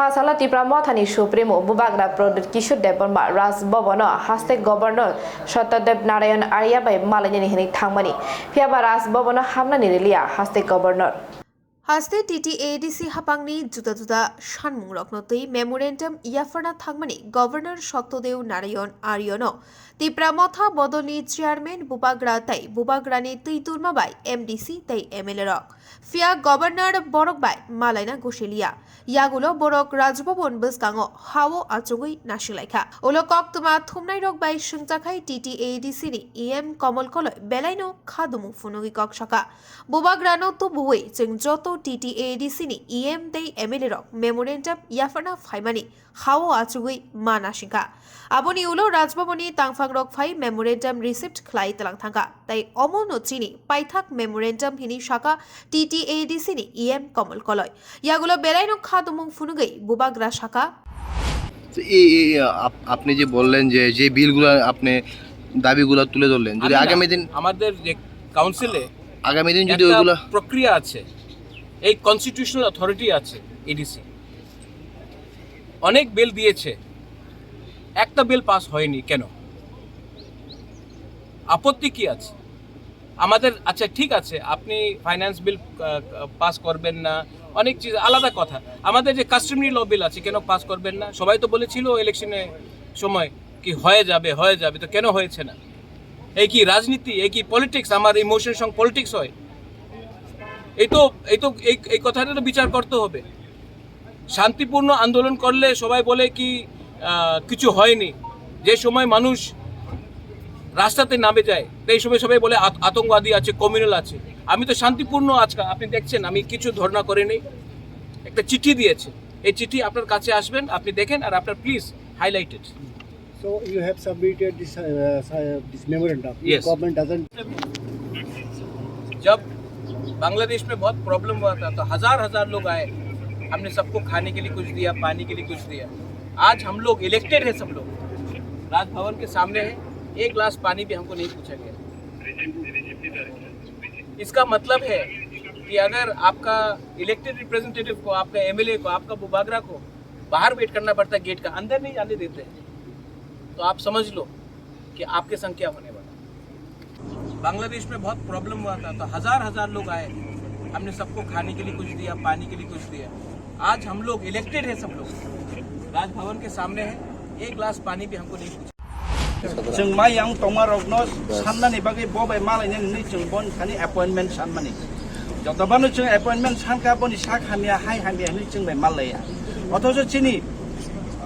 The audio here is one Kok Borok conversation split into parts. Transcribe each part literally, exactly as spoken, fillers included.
Salo Tipra Mothani Supremo Bubagra Pradyut Kishore Debbarma Raj Bhavan-o haste Governor Satyadev Narayan Arya bai malainani hwnwi thangmani, phiyaba Raj Bhavan-o hamnani rwliya haste Governor. Haste T T A D C haphangni juda juda sanmungrokno twi memorandum yapharna thangmani Governor Satyadev Narayan Arya-no Tipra Motha bodolni chairman Bubagra tei Bubagrani twi turma bai M D C tei M L A rok. Phiya Governor borok bai malaina gosiliya. Yagulo borok Raj Bhavan bwskango ha-o achugwi nasinglai kha. Ulo koktwma thumnairok bai swngchakhai T T A D C ni E M Komol Koloi belaino khadumung phunugwi kok saka. Bubagrano tubuwi chwng joto T T A D C ni E M tei M L A rok memorandum yapharna phaimani ha-o achugwi ma nasingkha. Aboni ulo Raj Bhavanni tangphangrok phai memorandum receipt khlai tlang thangkha. Tai omono chini paithak memorandum hini saka T T A D C ni E M Komol Koloi. Yagulo belaino khadumung phunugwi Bubagra saka. তো এই এই আপ- আপনি যে বললেন যে যে বিলগুলো আপনি দাবিগুলো তুলে ধরলেন, যদি আমি না, আগামী দিন আমাদের যে কাউন্সিলে আগামী দিন যদি একটা ওগুলো প্রক্রিয়া আছে, এই কনস্টিটিউশনাল অথরিটি আছে এডিসি, অনেক বিল দিয়েছে, একটা বিল পাস হয়নি কেন? আপত্তি কি আছে? আমাদের, আচ্ছা, ঠিক আছে, আপনি ফাইন্যান্স বিল পাস করবেন না, অনেক চিজ আলাদা কথা। আমাদের যে কাস্টমারি ল বিল আছে, কেন পাস করবেন না? সবাই তো বলেছিল ইলেকশনের সময় কি হয়ে যাবে, হয়ে যাবে, তো কেন হয়েছে না? এই কি রাজনীতি? এই কি পলিটিক্স? আমার ইমোশন সঙ্গে পলিটিক্স হয়? এই তো, এই তো, এই এই কথাটা তো বিচার করতে হবে। শান্তিপূর্ণ আন্দোলন করলে সবাই বলে কি, আহ, কিছু হয়নি। যে সময় মানুষ রাস্তাতে নামে যায়, সেই সময় সবাই বলে আত- আতঙ্কবাদী আছে, কমিউনাল আছে। আমি তো শান্তিপূর্ণ, আজকে আপনি দেখছেন আমি কিছু ধর্ণা করিনি, একটা চিঠি দিয়েছে। এই চিঠি আপনার কাছে আসবেন, আপনি দেখেন আর আপনার please highlighted. So you have submitted this, uh, this memorandum. If Yes. Government doesn't जब बांग्लादेश में बहुत प्रॉब्लम हुआ था तो हजार हजार लोग आए, हमने सबको खाने के लिए कुछ दिया, पानी के लिए कुछ दिया। आज हम लोग इलेक्टेड है, सब लोग राजभवन के सामने है, एक गिलास पानी भी हमको नहीं पूछा गया। इसका मतलब है कि अगर आपका इलेक्टेड रिप्रेजेंटेटिव को, आपका एमएलए को, आपका बुबागरा को बाहर वेट करना पड़ता है, गेट का अंदर नहीं जाने देते हैं, तो आप समझ लो कि आपके संग क्या होने वाला है। बांग्लादेश में बहुत प्रॉब्लम हुआ था, तो हजार हजार लोग आए, हमने सबको खाने के लिए कुछ दिया, पानी के लिए कुछ दिया। आज हम लोग इलेक्टेड है, सब लोग राजभवन के सामने है, एक गिलास पानी भी हमको नहीं पूछा। Chwng mai yang tongma rokno sannani bagwi bo bai malainani hwnwi chwng boni thani appointment sanmani. Jotobano chwng appointment sankha boni sak hamya hai hamya hwnwi chwng bai mallaiya. Othocho chini,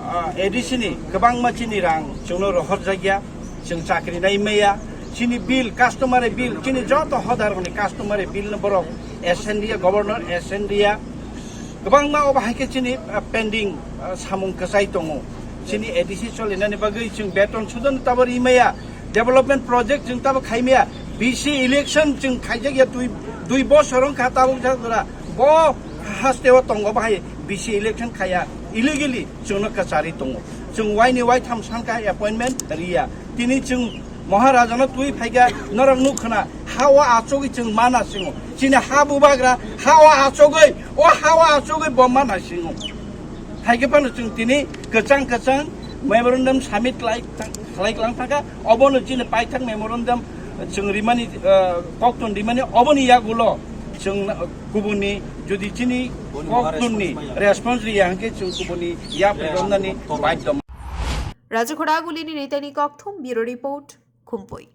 ah, A D C ni kwbangma chini rang chwngno rohorjakya, chwng chakri nai maya, chini bill, customary bill, chini joto hodarokni customary bill no borok S N D A, governor S N D A, kwbangma obo hai khe chini, ah, pending, ah, samung kwchai tongo. Chini A D C cholinani bagwi chwng beton sudon tabo ri maya, development project chwng tabo khai maya, B C election chwng khaijak ya dui, dui bosor wng kha tabuk jak jora. Bo haste o tongo bahai B C election khaya illegally chwngno kwchari tongo. Chwng waini waitham sankha appointment riya. Tini chwng Maharajano twi phaikha, norok nuk khna, ha o achugwi chwng mana singo. Chini ha bubagra, ha o achugwi, o ha o achugwi bo mana singo. Haikhe phano chwng tini kwchang kwchang memorandum submit khlai, khlai klang thangkha, obono chini paithak memorandum chwng rimani, eh, koktun rimani, oboni yagulo chwng kubuni jodi chini koktun ni response riya hwnkhe chwng kubuni yak rwnani baidhyo. Rajakhora Gulini Ritani Kokthum, Bureau Report, Khumpui.